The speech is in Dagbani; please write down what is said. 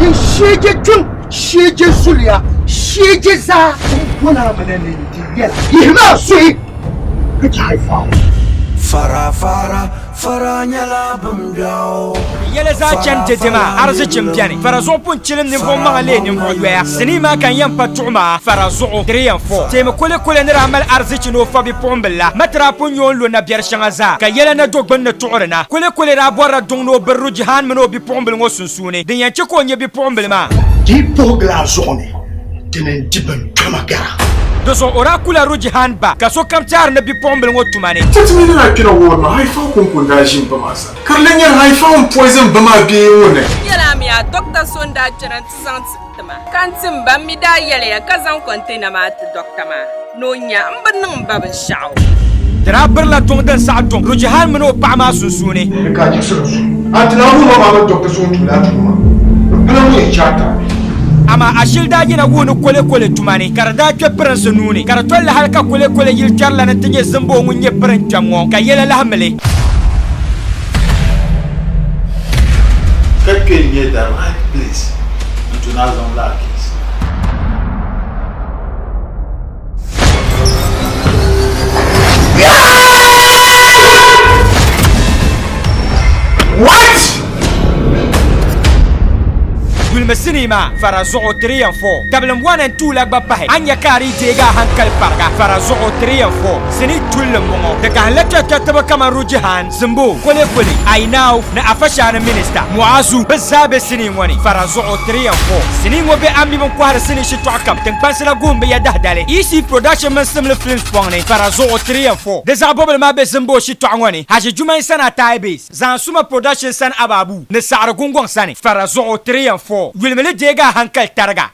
Din sheeje kpiŋ, sheeje zuliya, sheeje zaa. N bɔna mi na ni n-di yɛla. Yihimi a suhi ka chɛ haifa. Fara fara fara nyɛla bimbiɛɣu. Yɛla zaa chani dɛdɛ maa, arizichi m-beni. Fara zuɣu pun chilim ninvuɣ maŋa leei ninvuɣ yoya. Sinii maa ka n yɛn pa tuɣi maa, fara zuɣu, 3 and 4. Teemi kolekole ni daa mali arizichi ni o fa bipuɣimbil la. Ma ti daa pun nya o ni lo nabiɛri shɛŋa zaa, ka yɛla na do gbunni tuɣiri na. Kolekole daa bɔrila duŋ ni o biri Rujihan mini o bipuɣimbil ŋɔ sunsuuni, din yɛn chɛ ka o nya bipuɣimbila maa. Di yi puhigila a zuɣu ni, dini n-di binkpɛma gara. Di zuɣu o daa kula Rujihan ba, ka sokam tɛhiri ni bipuɣimbila ŋɔ tuma ni. Ti mi ni daa kpɛna ward maa, Haifa kɔŋko n-daa ʒi m-ba maa sani. Ka di lan nyɛla Haifa ŋun poison ba maa bee ŋɔ ni. Yɛla mi a dɔkta so n-daa kpɛna nti zaŋ ti ti ma, ka n ti m ba m mi daa yɛliya ka zaŋ kɔntɛna maa ti dɔkta maa ni o nya m bi niŋ m ba binshɛɣu. Di daa birila duŋ din saɣi duŋ Rujihan mini o paɣa maa sunsuuni. Ni ka a yiɣisiri zuɣu, a ti lahi wuhi ma maa mini dɔkta so ŋun tumdi a tuma maa, bɛ pala ŋun yɛn chɛ a tarili. Amaa ashili daa yina wuhi ni kolekole tuma ni, ka di daa kpe pirinsi nuu ni, ka di tolli hali ka kolekole yili kpɛrilana nti nyɛ Zimbo ŋun nyɛ pirin kpɛm ŋɔ, ka yɛla lahi mili. Ka kpe n-nyɛ the right place n-tu ni a zaŋ lala case. What? Yulimi sinii maa fara zuɣu 3 and 4 Tabilim 1 and 2 la gba pahi a ni nya ka a dii deegi a hankali pariga fara zuɣu 3 and 4 Sinii tulli m-bɔŋɔ di gahinla kpɛrikpɛritiba kamani Rujihan, Zimbo, Kolekole, Ainau ni Afashaani Minista Muazu bɛ zaa be sinii ŋɔ ni fara zuɣu 3 and 4 Sinii ŋɔ be a mi bɛ ni kɔhiri sinii shitɔɣu kam tiŋkpansi la guhim bɛ ya dahidali EC Production mini Simli Films pɔŋ ni fara zuɣu 3 and 4 Di zaɣ bɔbili maa be Zimbo shitɔɣu ŋɔ ni Haji Jumain Sana Taai Base, Zaansuma Production sani Ababu ni Saɣiri Gungɔŋ sani fara zuɣu 3 and 4 Yulimi li deegi a hankali tariga.